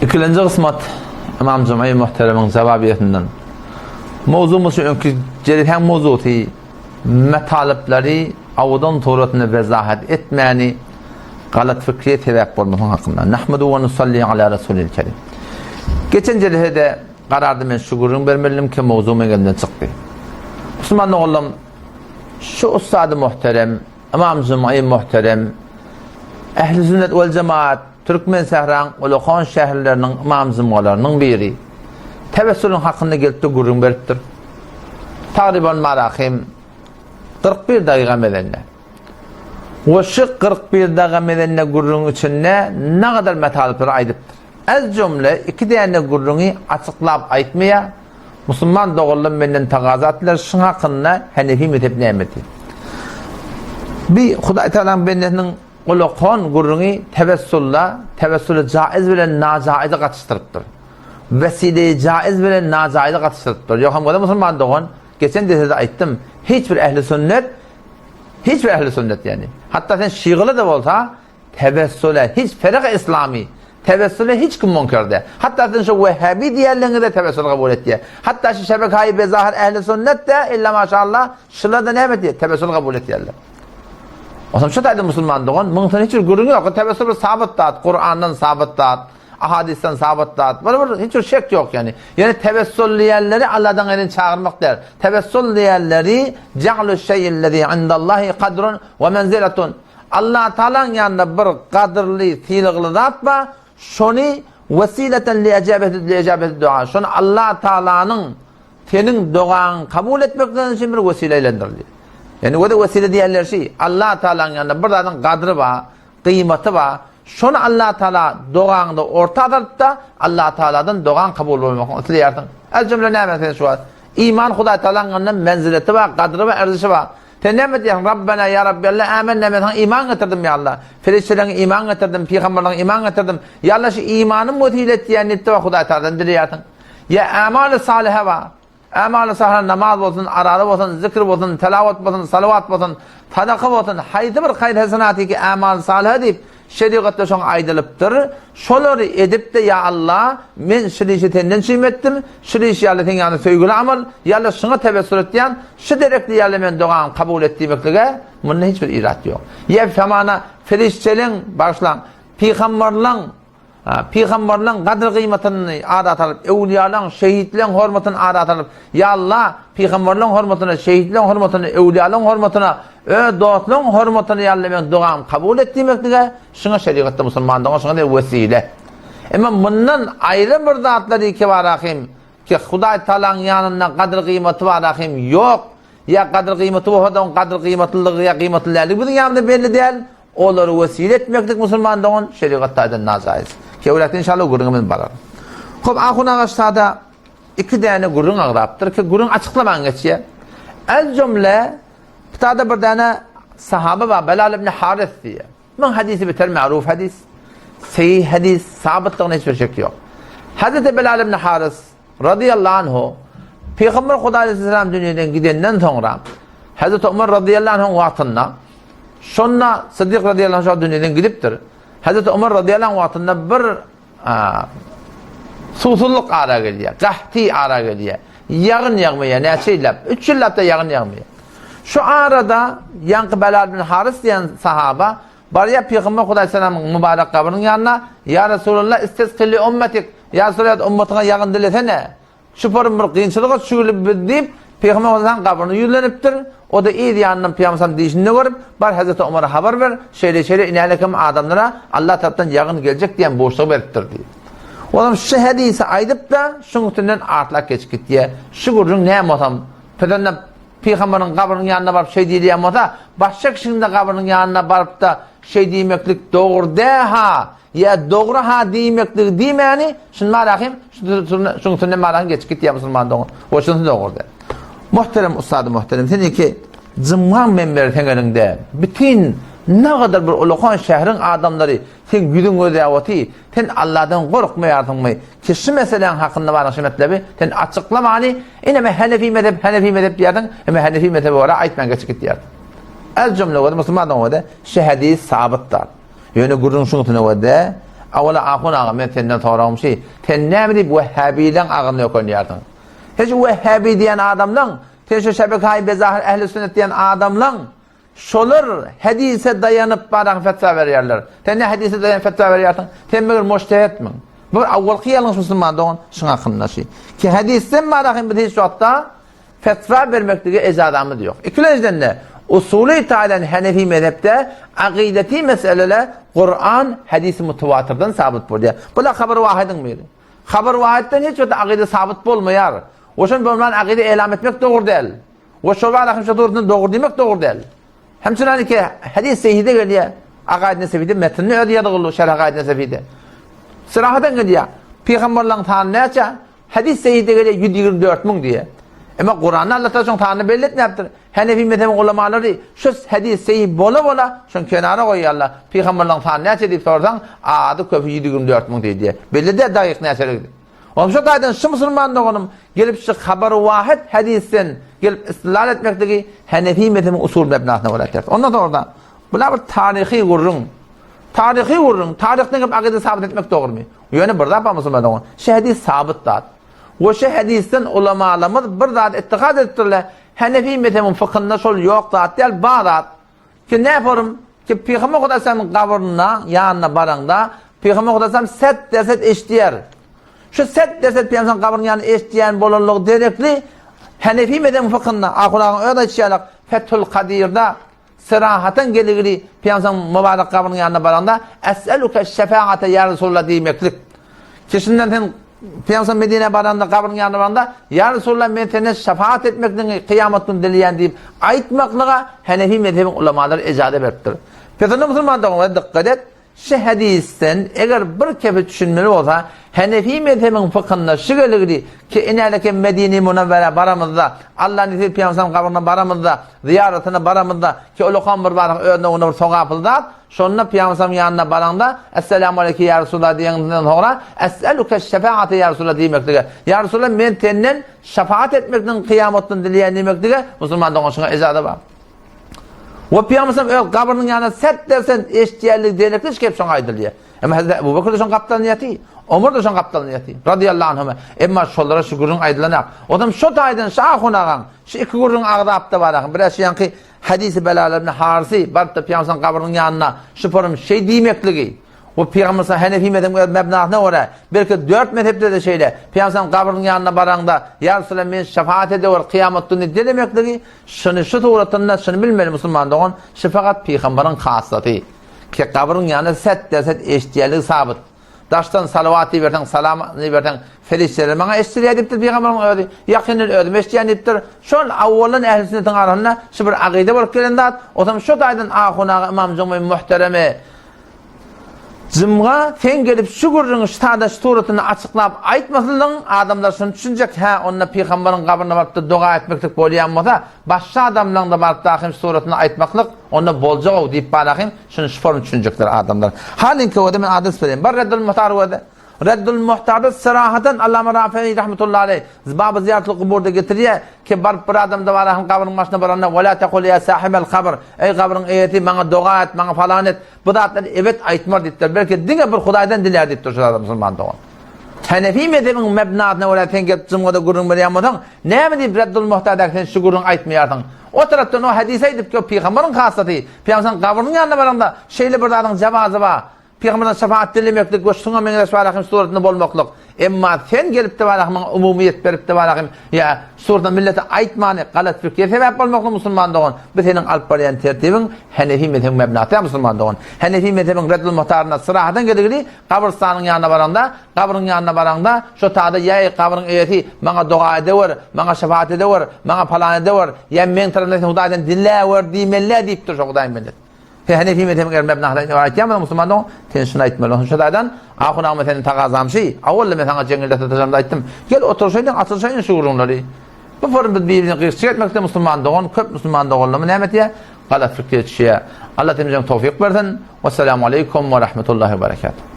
Ikilenji gysmat Ymam Jumai Muhteremiň jawabiýesinden. Mowzugymyz şu öňki jelisäň mowzusy metalyplary awudan suratynda wezahat etmäni galat fikriye sebäp bolmasyň hakynda. Nahmedu we nusalli ala Rasulil Kerim. Geçen jelisede garardy men şu gürrüň bermelidim ki mowzug meň elimden çykdy. Musulman doganlarym şu ussady muhterem Ymam Jumai muhterem Ehli sünnet wel jemaat Türkmen sähraň ulakan şäherleriniň ymam-jumgalarynyň biri. Tewessülüň hakynda gelipdir gürrüň beripdir. Tagryban Marahym 41 dagyga mezende. We şu 41 dagyga mezende gürrüň içinde nagadar metalyplary aýdypdyr. Ez jümle iki däne gürrüňi açyklap aýtmaýar. Musulman doganlarym menden tagaza etdiler, şuň hakynda Henefi mezhep näme diýip. Bi Hudaý Tagalaň bendesiniň Ulakan gürrüňi tewessulda, tewessuly jaiz bilen najaizi gatyşdyrypdyr. Wesileýi jaiz bilen najaizi gatyşdyrypdyr. Ýogsam bolsa musulman dogan, geçen dersde aýtdym, hiç bir ehli sünnet, hiç bir ehli sünnet ýagny, hatda sen şygyly-da bolsa, tewessule hiç feryk islami, tewessule hiç kim munkar däl. Hatda sen şu wehhabi diýenleriňiz-de tewessul kabul etýär. Hatda şu şebekaýy bezahir ehli sünnet-de, illa maşallah, şular-da näme etýär? Tewessul kabul etýärler. Onsoň şu taýda musulman dogan, muň hiç bir gürrüňi ýok. Tewessül bir sabyt zat, Kurandan sabyt zat, ahadysdan sabyt zat. Bir bir hiç bir şek ýok ýani. Ýöne tewessül diýenleri Allahdan elini çagyrmak däl. Tewessül diýenleri ja'lu şeý'illezî indallahi kadrun we menziletun. Allah Taalanyň ýanynda bir gadyrly, sylagly zat bar. Şony wesileten li ijabeti li ijabeti dua. Şony Allah Taalanyň Seniň dogaňy kabul etmekleri üçin bir wesile eýlendirildi. Ýani göze wesile diýenleri şi, Allah Taalanyň ýanynda bir zadyň gadry bar, gyýmaty bar. Şony Allah Taala dogaňda orta alyp-da, Allah Taaladan dogaň kabul bolmagyny isleýärsiň. Ez jümle näme sen şu wagt? Iman Hudaý Taalanyň ýanynda menzileti bar, gadry bar, erzişi bar. Sen näme diýýäň? Rabbena ýa Rabbi Allah amenna men saňa iman getirdim ýa Allah. Perişdeleriňe iman getirdim, pygamberleriňe iman getirdim. Ýa Allah şu imanym wesile etýän diýip-de Hudaý Taaladan dileýärsiň. Ýa ämaly salyha bar. Ämaly salyha namaz bolsun, araza bolsun, zikr bolsun, telawat bolsun, salawat bolsun, sadaka bolsun, haýsy bir haýyr-hasenaty ki ämaly salyha diýip, şerigatda şoňa aýdylypdyr. Şolary edip-de, ýa Allah, men şul işi senden üçin etdim, şul iş ýaly seň ýanyňda söýgüli amal, ýa Allah şuňa tewessül etýän, şu derekli ýa Allah meniň dogamy kabul et diýmeklige munda hiç bir irat ýok. Ýa hamana perişdeleň, bagyşlaň, pygamberleň Pygamberleň gadyr-gyýmatyny ara salyp, öwlüýalaň, şehitleň hormatyny ara salyp, Ýa Allah, pygamberleň hormatyna, şehitleň hormatyna, öwlüýalaň hormatyna, öz dostlaň hormatyna ýa Allah meň dogamy kabul et diýmeklige, şuňa şerigatda musulman dogan şuňa diýip wesile. Emma mundan aýry bir zatlar ki barahym, ki Hudaý Tagalaň ýanynda gadyr-gyýmaty barahym ýok, ýa gadyr-gyýmaty bolsa-da oň gadyr-gyýmatlylygy ýa gyýmatly däldigi biziň ýanymyzda belli däl, Olary wesile etmeklik musulman dogan şerigat taýdan najaýyz. Kewräkde inşallah gürrüňimiz barar. Hop ahun agaç sada iki däne gürrüň agzapdyr ki gürrüň açyklaman geçýär. El jümle kitada bir däne sahaba bar Belal ibn Haris diýe. Muň hadisi beter ma'ruf hadis. Sahih hadis sabytlygyna hiç bir şek ýok. Hazreti Belal ibn Haris radıyallahu anhu Peygamber Hudaý aleyhisselam dünýeden gidenden soňra Hazreti Umar radıyallahu anhu wagtynda Şonda Sydyk radyýallahu anh şol dünýeden gidipdir. Hazreti Omar radyýallahu anh wagtynda bir suwsuzlyk ara gelýär. Gahti ara gelýär. Ýagyn ýagmaýar näçe ýyllap? 3 ýyllap-da ýagyn ýagmaýar. Şu arada ýaňky Belal bin Haris diýen sahaba barýar Pygamber Hudaý salamyň mübarek gabrynyň ýanyna, Ýa Resulallah istisqi li ummetik. Ýa Resulallah ummatyňa ýagyn dilesene. Şuparym bir kynçylyga düşügeli biz diýip, Pygamber Aleyhisselam gabryna ýüzlenipdir. O-da yz ýanyndan Pygamber Aleyhisselam diýşini görüp, bar Hezreti Omara habar ber, şeýle-şeýle inälekem adamlara Allah tarapdan ýagyn geljek diýen buşlugy beripdir diýip. Olam şu hadysy aýdyp-da, şuň üstünden atlap geçip gitýär. Şu gürrüň näme bolsam, Pygamber Pygamberiň gabrynyň ýanyna baryp şeý diýilýän bolsa, başga kişiniň-de gabrynyň ýanyna baryp-da şeý diýmeklik dogry däl-ha! Ýa dogry ha diýmekligi diýmäni şun marahym şuň üstünden marahym geçip gitýär musulman dogan. O şunsy dogry däl. Muhterem ussady muhterem sen iki jymgaň menberi seň eliňde. Bütin nagadar bir ulakan şäheriň adamlary seň ýüzüň gözläp oty. Sen Allahdan gorkmaýarsyňmy? Ki şu meseläň hakynda baran şu metlebi sen açyklamany ine men Hanefi mezhep Hanefi mezhep diýerdiň, eme Hanefi mezhebe görä aýtman geçip gitýärdiň. Ez jümle göre musulman dogan şu hadis sabytdyr. Ýöne gürrüň şuň üstüne görä-de, Awala ahun aga men senden soragym şi, sen näme diýip wehhabileň agyryna ökünýärsiň? Sen şu wehhabi diýen adamlaň, sen şu şebekaýy bezahir ehli sünnet diýen adamlaň şolar hadise daýanyp baraň fetwa berýärler. Sen ne hadise daýanyp fetwa berýärsiň? Sen meger mujtehitmiň? Bu awalky ýalňyş musulman dogan şuň hakynda şi. Ki hadisden baraň biz hiç wagtda Fetwa bermeklige ejazamyz ýok. Ikilenjiden-de, usuly taýdan Hanefi mezhepde akydeti meseleler Kuran, hadisi mutawatyrdan sabyt bolýar. Bu-da habar wahydyň biri. Habar wahytdan hiç wagt akyda sabyt bolmaýar. We şony bolman akyda elam etmek dogry däl. We şol barada hem şo dogrusynda dogry diýmek dogry däl. Hemçinan ki hadis sehide gelýär. Akaid Nesefide metnini özi ýazgyly Şerh Akaid Nesefide. Syrahadan gelýär. Pygamberleriň sany näçe? Hadys sahihde gelýär 124 müň diýe. Emma Kuranda Allah Taala şoň sanyny belli etmäpdir. Hanefi mezhebiň ulamalary şu hadys sahih bola bola şony kenara goýýarlar. Pygamberleriň sany näçe diýip sorsaň, ady köpi 124 müň diýdi. Belli däl dagyk näçeligidi. Onuň şu taýdan şu musulman doganym gelip şu habar wahid hadysden gelip istilal etmekligi Hanefi mezhebiň usul mebnasyna görä ters. Ondan sonra bular bir taryhy gürrüň. Taryhy gürrüň, taryhdan gelip akyda sabyt etmek dogrumy? Ýöne bir zat bar musulman dogan, şu hadys sabyt zat. We şu hadysdan ulamalarymyz bir zat ittihad edipdirler, Hanefi mezhebiň fykhynda şol ýok zat däl, bar zat. Ki ne forum, ki Pygamber Hudaýsamyň gabryna, ýanyna baraňda, Pygamber Hudaýsam set derset eşidýär. Şu set derset Pygamber gabrynyň ýanyna eşidýän bolanlygy derekli Hanefi mezhebiň fykhynda, Ahun agaň öz aýdyşy ýaly, Fethul Kadirda Serahatyň geligini Pygamberimiziň mübarek gabrynyň ýanyna baranda, Es'eluke şefaate ýa Resulallah diýmeklik. Ki şundan sen Pygamberimiz Medinä baranda gabrynyň ýanyna baranda, Ýa Resulallah men senden şefaat etmekligiňi kyýamat güni dileýän diýip aýtmaklyga Hanefi mezhebiň ulamalary ejaza beripdir. Pes onda musulman doganlar dykgat et, Şu hadysdan eger bir kepi düşünmeli bolsa, Hanefi mezhebiň fykhynda şu geligidi ki, inäleke Medine-i Munawwera baramyzda, Allah nesip Pygamberimiziň gabryna baramyzda, zyýaratyna baramyzda, ki ol okan bir baryň özüne onda bir sogaply zat, şonda Pygamberimiziň ýanyna baraňda, Esselamu aleýke ýa Resulallah diýeniňden soňra, Es'eluke şefaate ýa Resulallah diýmeklige, Ýa Resulallah men senden şefaat etmekligiňi kyýamatdan dileýän diýmeklige, musulman dogan şuňa ejaza bar. We Pygamberimiz öz gabrynyň ýanyna sert dersen eşitýänligi derekli gep şoňa aýdylýar. Emma Hazreti Ebu Bekir de şoň gapdalynda ýaty, Omar da şoň gapdalynda ýaty, radiyallahu anhuma. Emma şolara şu gürrüň aýdylanak. Odam şo taýdan şu ahun agaň şu iki gürrüň agzapda bar ahun. Biraz şu ýanky hadisi belalar ibn Harisi baryp-da Pygamberimiziň gabrynyň ýanyna şu forum şeý diýmekligi. Bu Pygamber sallallahu Hanefi mezhebiň öz mebnasyna görä, belki dört mezhepde-de şeýle, Pygamber sallallahu gabrynyň ýanyna baraňda, Ýa Resulallah men şefaat edewer kyýamat güni dilemekligi, şuny şu suratynda şuny bilmeli musulman dogan, şefagat pygamberiň hassasy. Ki gabryň ýanyna set derset eşitýänligi sabyt. Daşdan salawat iberseň, salam iberseň, ferişdeler maňa eşitdirýär diýipdir pygamberiň özi. Ýakyndan özüm eşitýän diýipdir. Şol awwaldan ähli sünnetiň arasynda şu bir akyda bolup gelen zat. Otam şu taýdan ahun aga Ymam Jumyý muhteremi Jymga, sen gelip şu gürrüňi şu sada şu suratynda açyklap aýtmasylyň, adamlar şuny düşünjek, hä, onda pygambaryň gabryna baryp-da doga etmeklik bolýan bolsa, başga adamlaryň-da baryp dahym şu suratynda aýtmaklyk, onda boljag-ow diýip barahym, şuny şu form düşünjekler adamlar. Halyňky öwde men adres bereýin. Bar Reddul Muhtar öwde. Reddul Muhtarda syrahatan Allama Rafii rahmetullahi aleýh Baby zyýaratul kuburda getirýär ki, baryp bir adam-da barahym gabryň başyna baranda, Wela tekul ýa sahibel kabr, eý gabryň eýesi, maňa doga et, maňa falan et, Bu zatlary ebet aýtmar diýipdir. Belki diňe bir Hudaýdan dilär diýipdir şu zady musulman dogan. Hanefi mezhebiň mebnasyna görä sen gelip jumgada gürrüň berýän bolsaň, näme diýip Reddul Muhtadaky sen şu gürrüňi aýtmaýarsyň? O tarapdan o hadysy aýdyp ki, pygamberiň hassasy, pygamberiň gabrynyň ýanyna baraňda şeýle bir zadyň jawazy bar. Pygamberden şefaat dilemeklik we şuňa meňzeş barahym suratynda bolmaklyk. Emma sen gelip-de barahymyň umumyýet berip-de barahym ýa suratynda millete aýtmany galat fikre sebäp bolmaklyk musulman dogan. Bu seniň alyp barýan tertibiň Hanefi mezhebiň mebnasy ýa musulman dogan. Hanefi mezhebiň Reddul Muhtarynda syrahadan geligili gabrystanyň ýanyna baraňda, gabryň ýanyna baraňda şo tada ýa eý gabryň eýesi maňa doga edewer, maňa şefaat edewer, maňa palan edewer, ýa meň tarapymdan sen Hudaýdan diläwer diýmeli diýipdir şo Hudaýyň bendesi. Sen Hanefi mezhebiň eger mebnasyna aýtýan bolsaň musulman dogan, sen şuny aýtmaly. Şu taýdan ahun agma seniň tagazam şi, awwalda men saňa jeňňelde sataşamda aýtdym. Gel oturşaýlyň, açylyşaýyň şu gürrüňleri. Bu forum biz bir-birine gyýyk etmekde musulman dogan, köp musulman doganlarymyz näme etýär? Galat pikire düşýär. Allah hemmämize towfyk bersin. Wessalamu aleýkum we rahmetullahi we berekatuh.